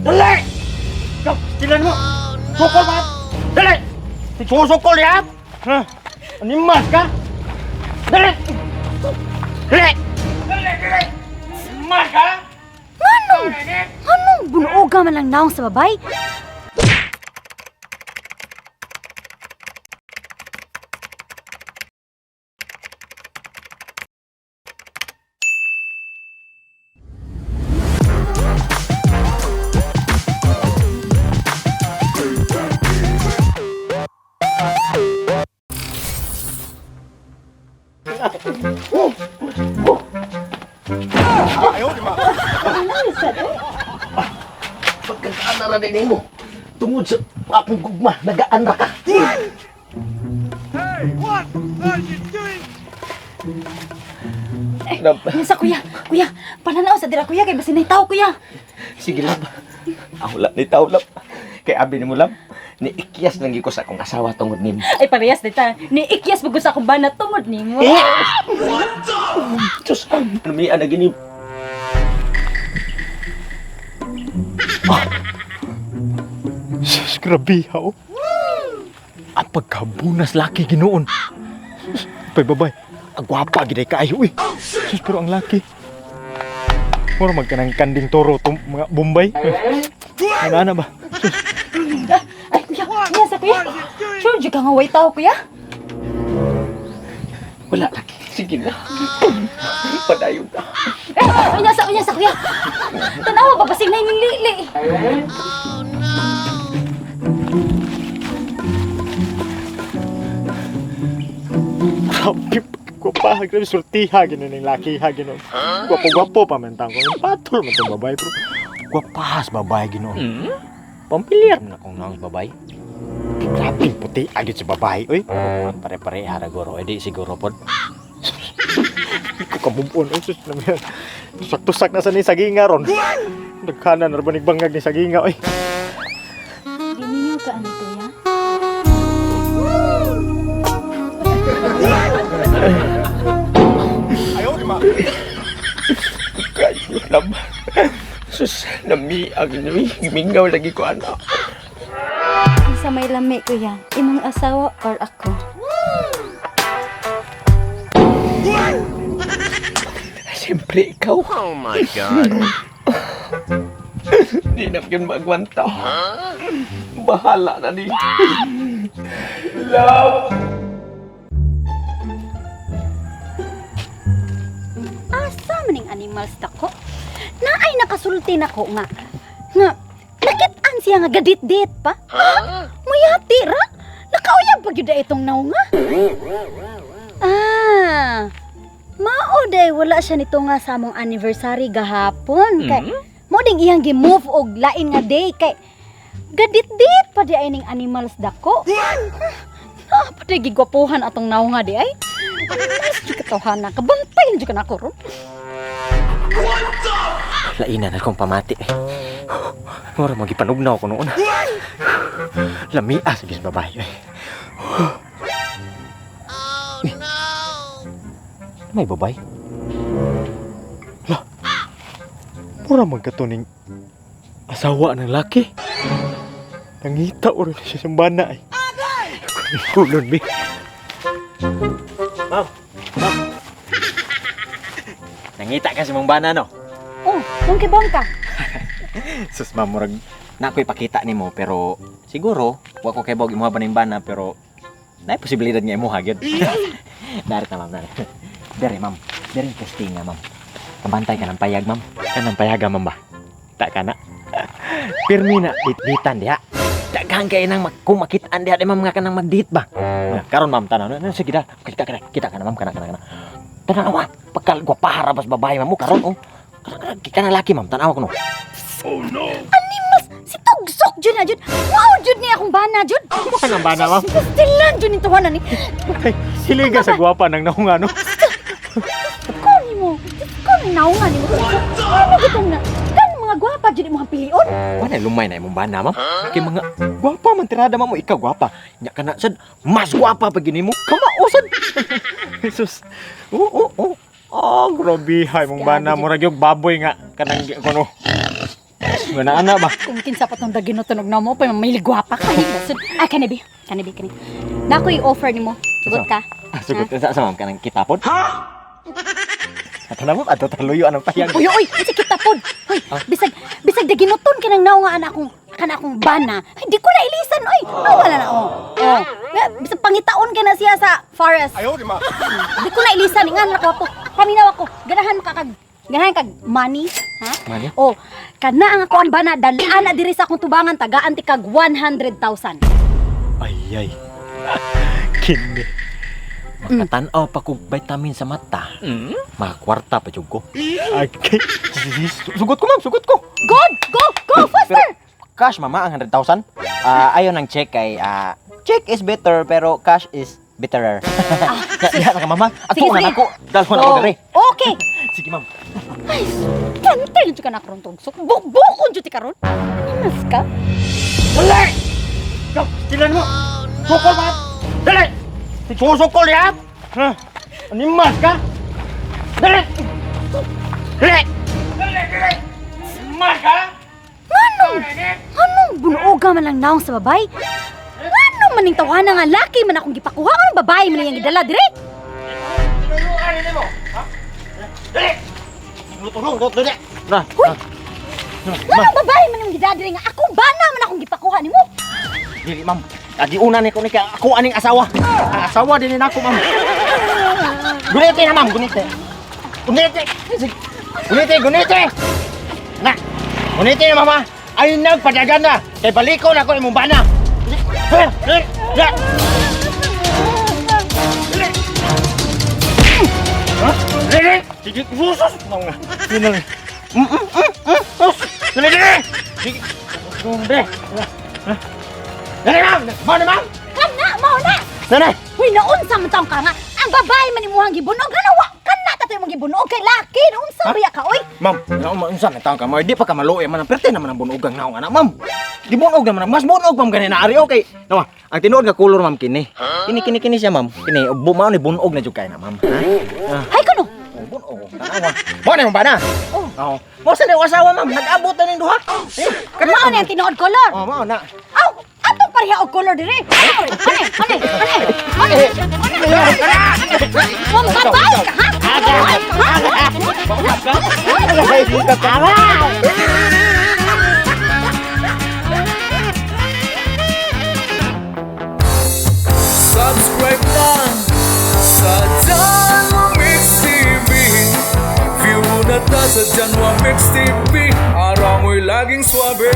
Dali! Ikaw, tilan mo! Sukol ba? Dali! Susukol ya! Ha? Animas ka? Dali! Dali! Dali! Dali! Animas ka? Manong! Anong bunuoga man lang naong sa babay? Pagkakaan na rin mo. Tungod sa akong gugma, nagaan ra ka. Unsa kuya? Kuya, pananaw sa dira kuya kay basin nay tao kuya. Sige lab. Ako lab ni tao lab. Kay abi ni mo lab. Ni ikyas lang gyud ko sa akong asawa tungod nimo. Ay parehas dita. Ni ikyas pud ko sa akong bana tungod nimo. Diyos, ano na gini. Sus, grabe ha, oh. Ang pagkabunas laki ginoon. Sus, Bay, babay. Ang gwapa gid ay kaayo eh. Sus, pero ang laki. Mura magkanang kanding toro tum mga Bombay. Ano ana ba? Ay kuya, kuya sa kuya. Sure jud ka nga way tao kuya. Wala laki. Sige na. Padayon na. Eh, unya sa kuya. Tanawa pa basig nay ning lili. Grabe, gwapa, grabe surtiha ginoon ng laki ha ginoon. Gwapo-gwapo pa man tang ko. Patol man tong babae pero gwapahas babae ginoon. Pamilyar man akong naong babae. Grabe puti agad sa babae oy. Pare-pare haragoro edi siguro pod. Ko kamubon oy sus naman. Tusak-tusak na sa ni saginga ron. Nagkanan ra ba ni bangag ni saginga oy. Giningaw ka ani kuya. Kayo lab. Sus, nami ang gimingaw lagi ko ana. Unsa may lami kuya? Imong asawa or ako? Siyempre ikaw. Oh my God. Di na yun magwanta. Bahala na ni. Love! Asa maning animals dako? Naay nakasulti nako nga. Nga nakit-an siya nga gadit-dit pa. Huh? Muyati ra. Nakauyab pa gyud itong naong nga. Ah. Mao day wala siya nito nga sa among anniversary gahapon kay mo ding iyang gi-move og lain nga day kay gadit-dit pa di ay ning animals dako. Ah, pa di gigwapuhan atong naong nga di ay. Nice jud katohana kabantay na jud ka nako ron. Lainan akong pamati. Mura mo gipanugnaw ko noon. Lamia sa gis babae oy. Oh no. May babay. Mura man kato ning asawa ng laki. Nangita oro ni siya sa bana ay. Kulon bi. Ma'am. Ma'am. Nangita ka sa mong bana no. Oh, kung kibon ka. Sus ma'am murag na ako'y pakita nimo pero siguro wa ko kay bog imuha ba ning bana pero naay posibilidad nga imuha gyud. Dari ta ma'am, dari. Dere ma'am. Dere yung testing nga ma'am. Kabantay ka ng payag ma'am. Kanang payaga ma'am ba? Ta ka na. Pirmi na ditditan diha. Daghan kay nang mag, kung makitaan diha di ma'am nga kanang magdit ba. Na, karon ma'am tanaw na, na sige da. Kita ka na, kita ka na ma'am kana kana kana. Tanaw ah, pagkal gwapahara bas babae ma'am mo karon oh. Kana kana kita na laki ma'am tanaw ko no. Animals, si Tugsok jud na jud. Wow jud ni akong bana jud. Kanang bana ma'am. Pastilan jud ni tuwanan ni. Ay, hiliga sa gwapa ng naong ano. Ko nimo. Ko ni naungan nimo. Ano gitong na? Kan mga gwapa jud imong pilion. Wala lumay na imong bana, ma'am. Kay mga gwapa man tirada ma'am, ikaw gwapa. Nya kana sad mas gwapa pa gini mo. Kamao sad. Jesus. Oo, oo, oo. Oh, grabe hay mong bana murag yung baboy nga kanang kuno. Wala ana ba? Kung kinsa pa tong daginuton og namo pa mahilig gwapa ka. Ah, kani bi. Kani bi, kani. Na ko'y offer nimo. Sugot ka. Ah, sugot sa ma'am kanang kitapon. Ha? Ato na mo, ato taluyo anong payag. Uy, uy, kasi kita pod. Hoy, bisag bisag daginuton ka nang naong nga ana akong kana akong bana. Ay, di ko na ilisan oy. Ah, wala na oh. Oh. Nga, bisag pangitaon ka na siya sa forest. Ayaw, di ma. Di ko na ilisan nga na ko. Paminaw ako. Ganahan ka kag ganahan kag money, ha? Money? Oh, kana ang ako ang bana dalaan na diri sa akong tubangan tagaan ti kag 100,000. Ay ay. Kini. Makatanaw pa kog vitamin sa mata. Makakwarta pa jud ko. Okay. Sugot ko, ma'am, sugot ko. Good! Go! Go faster! Pero cash mama ang 100,000. Ah, ayon ang check kay check is better pero cash is betterer. Ya ka mama. Ato Sige, na sige. nako. Dalhon ako Oh, diri. Okay. Sige ma'am. Ay, pantay jud ka na karon tong sok. Bukbukon jud ti karon. Inas ka. Dali! Ikaw, tilan mo! Sukol ba? Dali! Susukol ya! Ha? Animas ka? Dali! Dali! Dali! Dali! Animas ka? Nganong? Nganong bunuoga man lang naong sa babay? Nganong maning tawana nga laki man akong gipakuha? Anong babae man iyang gidala dire? Tinuruan nila mo! Ha? Dali! Tulong, dali! Ra. Huy! Nganong babae man iyang gidala dire nga ako bana man akong gipakuha nimo? Dili ma'am. Agiuna ni ko ni kay ako aning asawa. Ang asawa din ni nako, ma'am. Gunite na, ma'am, gunite. Gunite. Gunite, gunite. Na. Gunite na, mama. Ay nagpadagan na. Kay baliko na ko imong bana. Ya. Ha? Dili. Sige, susus. Nga. Dili. Dili, dili. Sige. Dili. Dili, ma'am. Ma'am, ma'am. Kana mao na. Dili. Huy, naunsa man taong ka nga. Ang babae man imuhang gibunog nga wa kana ta imong gibunog kay laki naunsa ba ka oy? Ma'am, naon man unsa man taon ka mo, di pa ka maluoy man ang perte naman ang bunugang naong ana, ma'am. Di bunog naman, mas bunog ma'am gani na ari okay. Nawa, ang tinuod nga color ma'am kini. Kini kini kini siya ma'am. Kini mao ni bunog na jud kay na ma'am. Ha? Hay kuno. Oh, bunog tanawa. Mo na imong bana. Oh. Oo. Mo sa niyong asawa ma'am, nag-abot na ning duha. Eh, Mao na ang tinuod color. Oh, mao na. Aw, atong pareha og color dire. Ane, ane, ane, ane. Mong babae ka ha? Babae ka ha? Subscribe lang sa Janwa Mix TV. View na ta sa Janwa Mix TV. Araw mo'y laging swabe.